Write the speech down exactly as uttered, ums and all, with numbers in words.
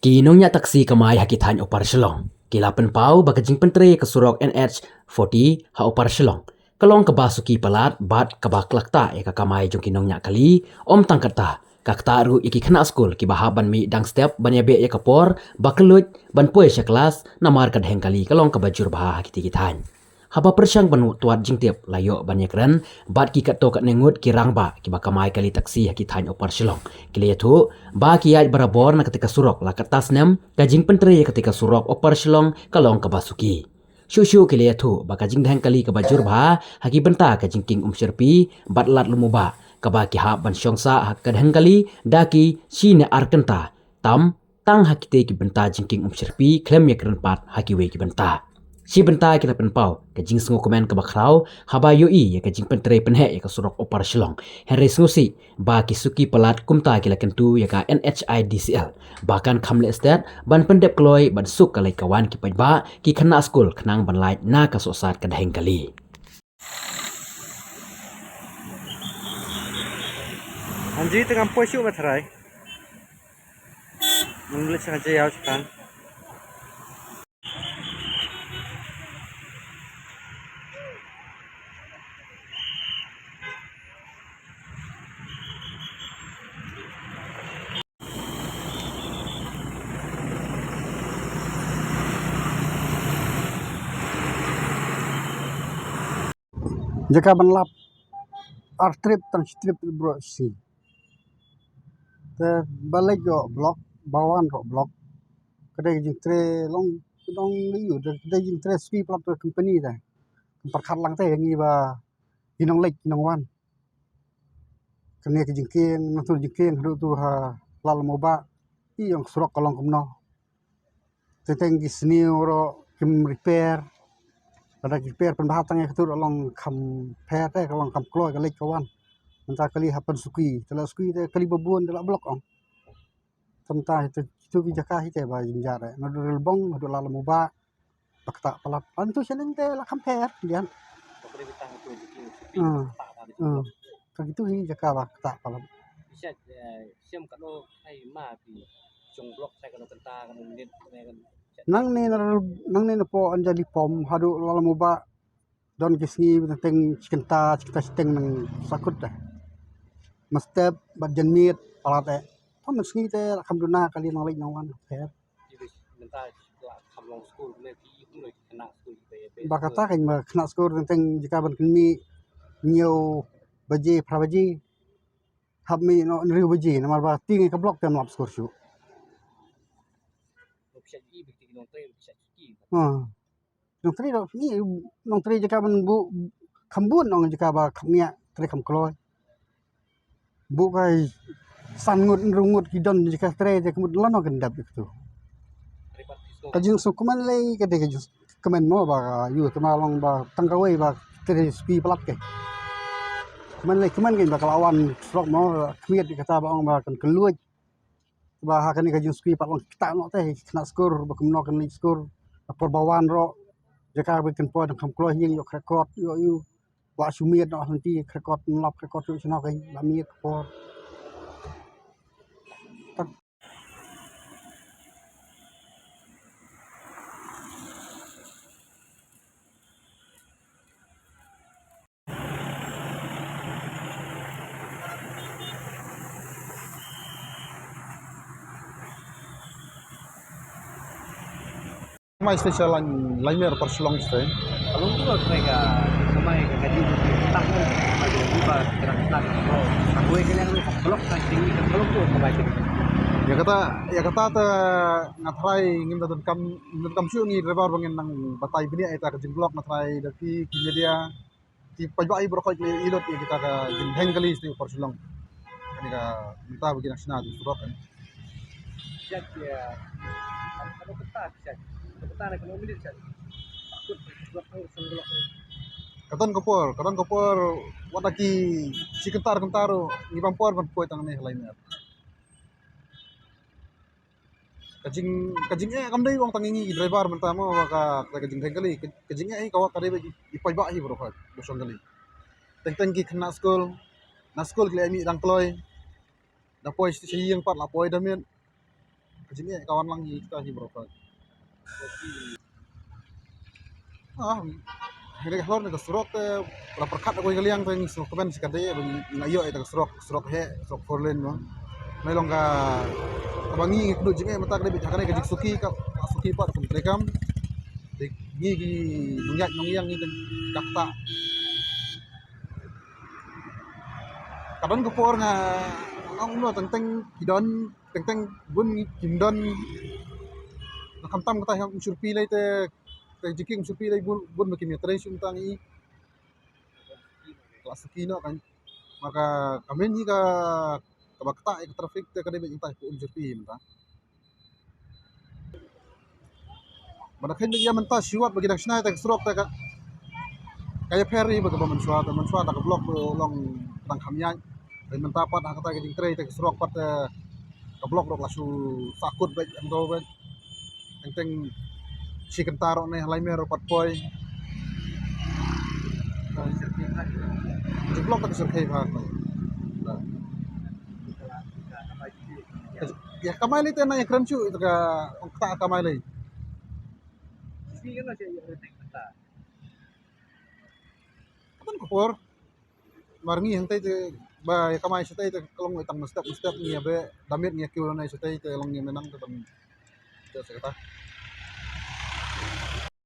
Ki nongñiah taksi kamai ha ki thaiñ Upper Shillong ki la pynpaw ba ka jingpyntrei ka surok N H forty ha Upper Shillong ka long kaba suki palat bad kaba khlakta ïa ka kamai jong ki nongñiah kali. Ym tang katta, ka ktah ruh ïa ki khynnah skul kiba hap ban mih dang step ban ïabeh ïa ka por ba kylluid ban poi sha klas, namar ka dheng kali ka long kaba jur bha ha kiti ki thaiñ. Haba pyrshang ban twad jingtip la ïoh ban ïakren bad ki katto katne ngut ki rangbah kiba kamai kali taksi ha ki thaiñ Upper Shillong, ki la ïathuh ba ki ïaid barabor na kata ka surok la katta snem, ka jingpyntrei ïa kata ka surok Upper Shillong ka long kaba suki. Shuh shuh ki la ïathuh ba ka jingdheng kali kaba jur bha ha ki bynta ka jingkieng Umshyrpi bad Lad Lumumba, kaba ki hap ban shong sah ha ka dheng kali da ki shi ne ar kynta tam tang ha kitei ki bynta jingkieng Umshyrpi khlem ïakren pat ha kiwei ki bynta. Shi bynta ki la pynpaw ka jingsngewkmen kaba khraw haba ïohi ïa ka jingpyntrei pynheh ïa ka surok Upper Shillong. Hynrei sngewsih ba ki suki palat kumta ki la kyntu ïa ka N H I D C L ba kan kham leh stet ban pyndep kloi ban suk ka leit ka wan ki paidbah, ki khynnah skul khnang ban lait na ka sohsat ka dheng kali. Hanji tengam poi shuh ba tharai. Mun leit sha hanji ïaw sha kan. Jaka ban lap ar trip tang shi trip bro si. Te ba leit ro block, ba wan ro block. Ka dei ka jingtrei long, long lei ïu, ka dei ka jingtrei suki palat ka company te. Kam pyrkhat lang te ïa ngi ba ki nongleit ki nongwan. Kane ka jingkieng, nangtu jingkieng haduh tu ha Lad Lumumba. Ï ong surok ka long kumno. Teng teng ki sniew ro kim repair. Lada ki repair pynbha tang ïa katu ro long kham pher te, ka long kham kloi ka leit ka wan. Mynta kali ha pynsuki, te la suki te kali ba bun te la block ong. Te mynta ïa tu ki jaka hi te ba jynjar eh. Naduh Rilbong haduh Lad Lumumba ba ktah palat. Nangtu shaneng te la kham pher, lian. Hmm. Hmm. Ka kitu hi jaka ba ktah palat. Shem kano hai ma pi jong block sai kano kynta kano minit kano kan. Nangne na, nangne na po Anjali Pom haduh Lad Lumumba don ki sngi teng shi kynta, shi kynta shiteng nang sakut dah. Mastep bad janmiet palat eh. Pom sngi te la kham duna kali nang leit nang wan pher. Mynta la kham long skul ne ki kumno ki khynnah skul ki. Ba kata kan ba khynnah skul teng teng jaka ban kynmi hynñiew baje, phra baje. Hap mih noh hynriew baje namar ba tieng ïa ka block te ym lap skul shuh. Hmm. Nongtrei dok ngi, nongtrei jaka ban buh kham bun, nong jaka ba kham ngiah, trei kham kloi. Buh kai san ngut, hynriew ngut ki don jaka trei te kham bun lano kan dap ïa katu. Ka jingsngewkmen lei ka dei ka jingsngewkmen mo ba ka ïu te ma long ba tang kawei ba trei suki palat ke. Kmen lei kmen kein ba ka la wan surok mo, khmiat ïa kata ba ong ba kan kylluid. Ba ha kane ka jingsuki pat long kita noh te khynnah skul ba kumno kan leit skul. Por ba wan ro jaka ba kan poi dang kham kloi ïing ïoh krekot ïoh ïu. Wa shu miet noh lynti krekot nlap krekot ïoh shnong kan la miet por. Mai special lain, lain mer par Shillong station. Kalau tu lah mereka, mereka kaji tak pun, ada juga kerang tak. Aku yang kena blok tak tinggi kan blok tu apa aja. Ïa kata, ïa kata te nga tharai ngim da donkam, ngim da donkam shuh ngi driver ba ngin nang batai bniah ïa ka jingblock, nga tharai da ki, ki media. Ki paidbah hi baroh khoit ki la ïohi lut ïa kita ka jingdheng kali sha Upper Shillong. Kane ka mynta ba ki nang shna jingsurok kan. Ka don ka por, ka don ka por wat da ki shi kynta ar kynta ruh ngi bam por ban poi tang ne ha lai mer. Ka jing, ka jingeh kam dei ong tang ïa ngi ki driver mynta mo ba ka, ka jingdheng kali, ka, ka jingeh hi ka wa ka dei ba i paidbah hi baroh ba shong kali. Teng teng ki khynnah skul, na skul ki la mih dang kloi. Da poi sha ïing pat la poi da miet. Ka Jingeh ka wan lang hi kita hi bro. Ah, hynrei halor ne ka surok te, la pyrkhat ko ka liang te ngi sngewkmen shi katdei ba ngi la ïoh ïa ka surok, surok heh, surok four lane mo. Nai long ka, kaba ngi ngi kynduh jingeh mynta ka dei beit ha kane ka jingsuki ka, ka suki pat kum treikam. Te ngi ki nongïaid nongïeng ngi teng ka kata. Ka don ka por nga ong no teng teng ki don, teng teng bun kim don. Na khamtam kata ha Umshyrpi lei te, te jingkieng Umshyrpi lei bun, bun ba kim ïatrei shuh tang i. Ka la suki noh kan. Maka ka main hi ka, kaba kata ïa ka traffic te ka dei beit tang ha Umshyrpi mynta. Ba da kheiñ beit ïa mynta shi wat ba ki dang shna ïa ka surok te ka, ka ïapher hi ba kaba mynshuwa te, mynshuwa da ka block ba long dang kham ïaid. Ba mynta pat ha kata ka jingtrei te ka surok pat te ka block ruh la shu sahkut beit hangto beit. Teng teng shi kynta ruh ne ha Laimer ruh pat poi. Ka block te ka surkhei bha. Ïa kamai lei te na ïa kren shuh ïa ka, ong kata kamai lei. Ka don ka por. Mar ngi hangtei te ba ïa kamai shatei te ka long tang step step ngi ïa be damit ngi ïa kiew ne shatei te long ngi menang te tang te sa kata.